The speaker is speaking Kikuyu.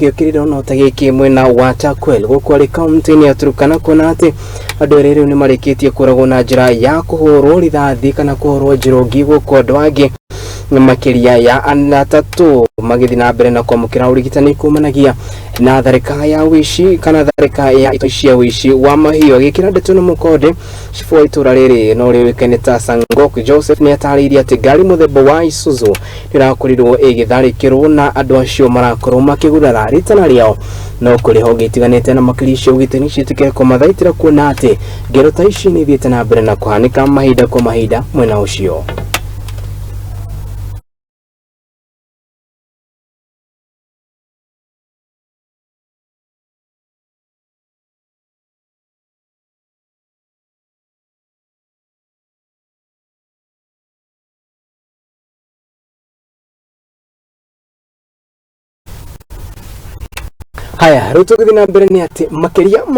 Magĩũkĩrĩra ona ta gĩkĩ mwena wa Chakwal gũkũ arĩ kaunti-inĩ ya Turkana, kuona atĩ andũ erĩ rĩu nĩ marĩkĩtie kũragwo na njĩra ya kũhũrwo rithathi kana kũhũrwo njirũngi, gũkũ andũ angĩ makĩria ya 3 magĩthiĩ na mbere na kwamũkĩra ũrigitani kumanagia na tharĩka ya ũici kana tharĩka ya itoi cia ũici wa mahiũ. Agĩkĩra ndeto na mũkonde, cibũ wa itũra rĩrĩ no rĩũĩkaine ta Sangok Joseph nĩ atarĩirie atĩ ngari mũthemba wa Isuzu ĩrakorirwo ĩgĩtharĩkĩrwo na andũ acio marakorwo makĩgurara ritana rĩao no kũrĩ honge itiganĩte na makĩria cia ũgitĩri ciĩtĩkĩre kũmathaitĩra, kuona atĩ ngero ta ici nĩ ithiĩte na mbere na kũhanĩka mahinda kwa mahinda mwena ũcio. Haya, rĩu tũgĩthiĩ na mbere nĩ atĩ makĩria ma